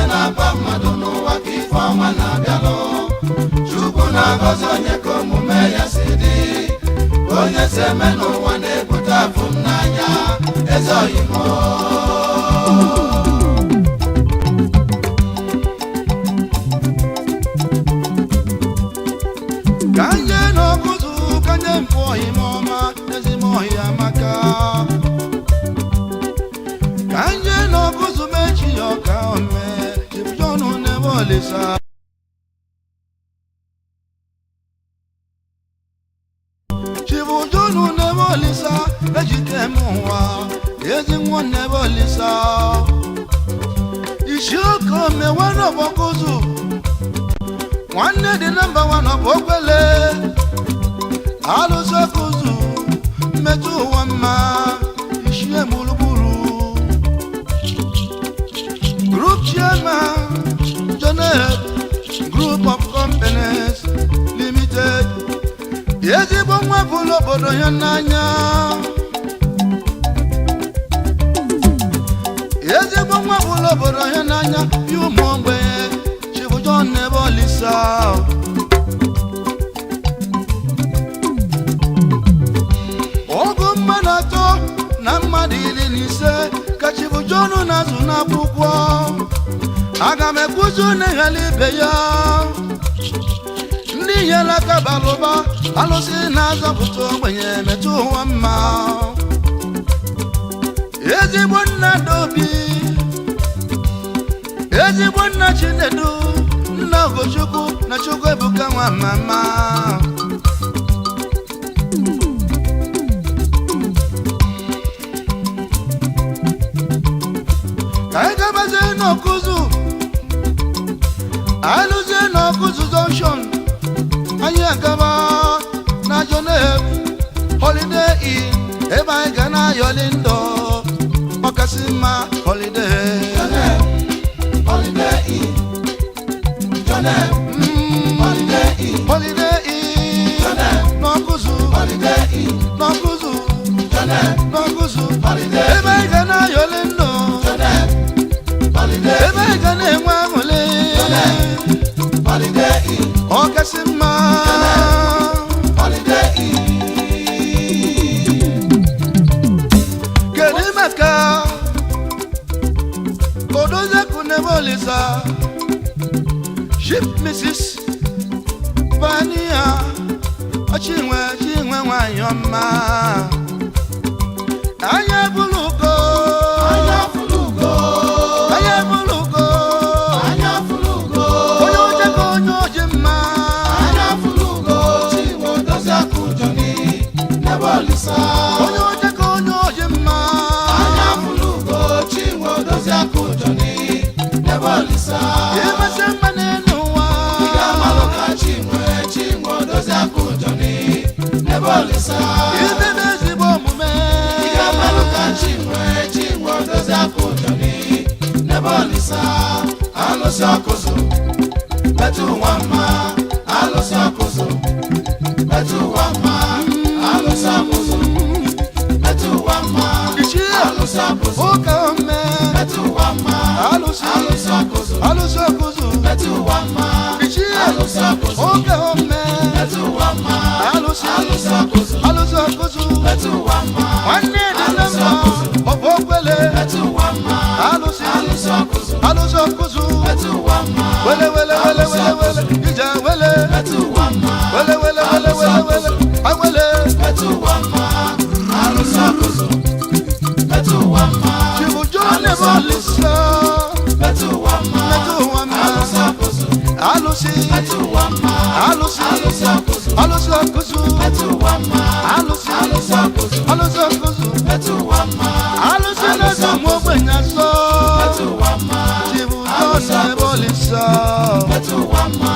na-akpa mmadụ n'ụwa ka ife ọma na-abịalụ. Chukwu na-agọzi onye ka omume ya si dị. Onye si eme n'ụwa na-ebute afụ m n'anya eze oyimo. Ka nje n'ọkụzụ ka nje mpụ ọhịa ọma ezigbo ọhịa maka ka nje n'ọkụzụ mechi ya ọka ome chibujọnụ n'ebe olisa. Chibujọnụ n'ebe olisa ejike m ụwa ezi nwa n'ebe olisa isi oke omewe n'ọbọkụzụ nwanne dị na mba nwa nọbụ okwele alụsị ọkụzụ mmetụ ụwa mma ishie gburugburu group chairman Jonet Group of Companies Limited, ezigbo nwa bụrụ obodo ya n'anya, ezigbo nwa bụrụ obodo ya n'anya bi ụmụ ogbenye Chibujon n'ebe olisa. Ọgụ mmadụ atọ na mmadụ 15 ka Chibujon na-azụ n'akwụkwọ. Aga m ekwuzi onye ibe ya ndị nyere aka balụba alụsị na-azọpụta ogbenye metụ ụwa mma ezigbo nna dobi ezigbo nna Chinedu nna Ugochukwu na Chukwuebuka nwa mama. Ka anyị gabazie n'Ọkụzụ, anyị lụzie n'Ọkụzụ junction, anyị agaba na Jonet Holiday Inn ebe anyị ga na-ayọli ndụ ọkasị mma holiday. Jonet Holiday Inn, Jonet Holiday Inn, Holiday Inn Jonet n'Ọkụzụ Holiday Inn, n'Ọkụzụ Jonet n'Ọkụzụ Holiday ebe anyị ga na-ayọli ndụ Jonet Holiday ebe anyị ga na-enwe aṅụrị Holiday Inn, ọkasị mma. Holiday Inn. Kedu maka Odoziakụ n'ebe Olisa Chief Mrs. Vania Chinwe Chinwe nwanyị ọma anya bụrụ ugo Anya fulugo, anya bụrụ ugo anya fulugo, onye oche ka onye oji mma anya fulugo, Chinwe Odoziakụ Joni n'ebe Olisa. Onye oche ka onye oji mma Anya fulugo, Chinwe Odoziakụ Joni n'ebe Olisa. Ịmasị mma n'elu ụwa Ị ga-amalụ ka Chinwe Chinwe Odoziakụ Joni n'ebe Olisa. Imebe ezigbo omume Ị ga-amalụ ka Chinwe Chinwe Odoziakụ Joni n'ebe Olisa. Alụsị ọkụzụ metụ ụwa mma, alụsị ọkụzụ metụ ụwa mma, alụsị ọkụzụ metụ ụwa mma, Ichie alụsị ọkụzụ ụka ome metụ ụwa mma, alụsị alụsị ọkụzụ alụsị ọkụzụ metụ ụwa mma, Ichie alụsị ọkụzụ ụka ome metụ ụwa mma, alụsị alụsị ọkụzụ alụsị ọkụzụ metụ ụwa mma, nwanne dị na mma ọbụ okwele metụ ụwa mma, alụsị alụsị ọkụzụ alụsị ọkụzụ metụ ụwa mma, wele wele wele wele wele ije wele metụ ụwa mma, wele wele wele wele wele awele metụ ụwa mma, alụsị ọkụzụ metụ ụwa mma, Chibujon n'ebe Olisa metụ ụwa mma, metụ ụwa mma alụsị ọkụzụ alụsị metụ ụwa mma, alụsị alụsị ọkụzụ alụsị ọkụzụ metụ ụwa mma, alụsị alụsị ọkụzụ alụsị ọkụzụ metụ ụwa mma, alụsị na-eze ụmụ ogbenye asọ metụ ụwa mma, Chibujon n'ebe Olisa. Metụ ụwa mma.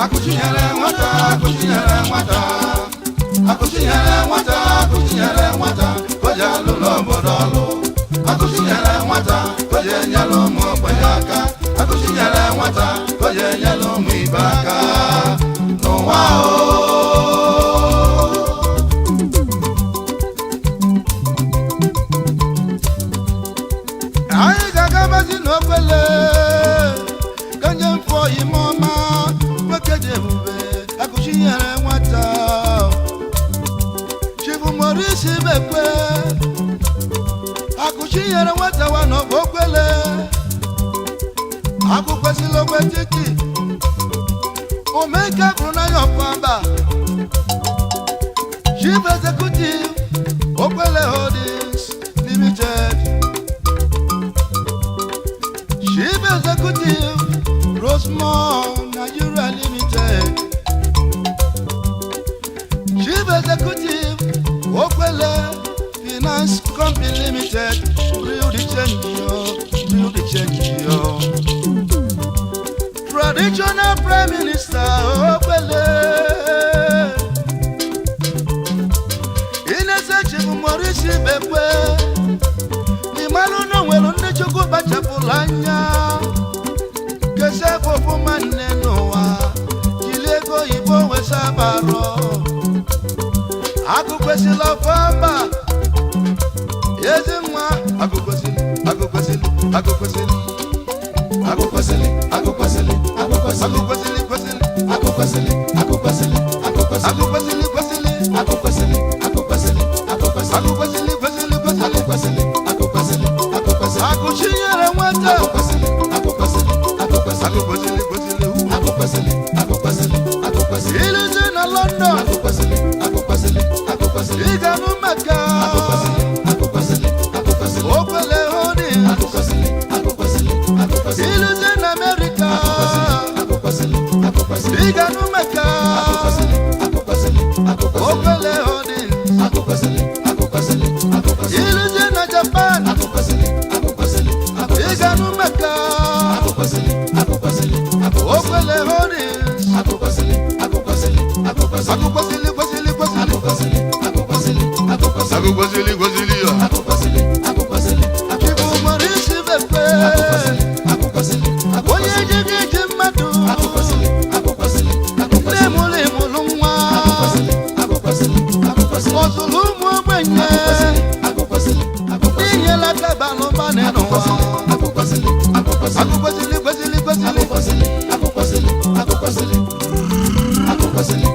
Akụchinyere nwata, akụchinyere nwata, akụchinyere nwata, akụchinyere nwata, o ji alụlụ obodo ọlụ. Akụchinyere nwata, o ji enyere ụmụ ogbenye aka. Akụchinyere nwata, o ji enyere ụmụ ibe aka n'ụwa o. Anyị ga-agabazi n'okwele ka njem fọ ime ọma nwoke dị ebube akụchinyere nwata Chibu Morisi Bekwe akụchinyere nwata wa n'ọbụ okwele akụkwesịla ogbe titi omeke bụrụ n'anya ọkwamba Chief Executive Okwele Holdings Limited, Chief Executive Rosemont Nigeria Limited, Chief Executive Okwele Finance Company Limited, Build the change yo, build the change yo. Traditional Prime Minister Okwele Inese Chief Maurice Bekwe ịmalụ na onwere ndị Chukwu kpachapụrụ anya kesekwa ofụma nne n'ụwa jiri ego oyibo wesabarọ akụ kwesịrị ọfọmba ezi nwa akụ kwesịrị akụ kwesịrị akụ kwesịrị Agụkwesịlị, agụkwesịlị, agụkwesịlị, akụ kwesịrị kwesịrị agụkwesịlị, agụkwesịlị, agụkwesịlị, akụ kwesịrị kwesịrị agụkwesịlị, agụkwesịlị, agụkwesịlị, akụ kwesịrị kwesịrị kwesịrị agụkwesịlị, agụkwesịlị, agụkwesịlị, akụ chinyere nwata agụkwesịlị, agụkwesịlị, agụkwesịlị, akụ kwesịrị kwesịrị agụkwesịlị, agụkwesịlị, agụkwesịlị, iluzi na London agụkwesịlị, agụkwesịlị, agụkwesịlị, ịganụ maka agụkwesịlị, agụkwesịlị, agụkwesịlị, Okwele Holdings agụkwesịlị, agụkwesịlị, agụkwesịlị, iluzi na Amerịka agụkwesịlị, agụkwesịlị, ịganụ maka agụkwesịlị, agụkwesịlị, agụkwesịlị, Okwele Holdings agụkwesịlị, agụkwesịlị, agụkwesịlị, iluzi na Japan agụkwesịlị, agụkwesịlị, agụkwesịlị, ịganụ maka agụkwesịlị, agụkwesịlị, agụkwesịlị, Okwele Holdings agụkwesịlị, agụkwesịlị, agụkwesịlị, agụkwesịlị kwesịlị kwesịlị agụkwesịlị, agụkwesịlị, agụkwesịlị, agụkwesịlị kwesịlị ya agụkwesịlị, agụkwesịlị, Chibu Maurice Bekwe agụkwesịlị, agụkwesịlị, onye ji gị ji mmadụ agụkwesịlị, agụkwesịlị, ndị agụkwesịlị, mụrụ ịmụrụ nwa agụkwesịlị, agụkwesịlị, agụkwesịlị, ọzụrụ ụmụ ogbenye agụkwesịlị, agụkwesịlị, inyela tabalụba n'ụwa agụkwesịlị, agụkwesịlị, agụkwesịlị kwesịlị kwesịlị agụkwesịlị, agụkwesịlị, agụkwesịlị, agụkwesịlị,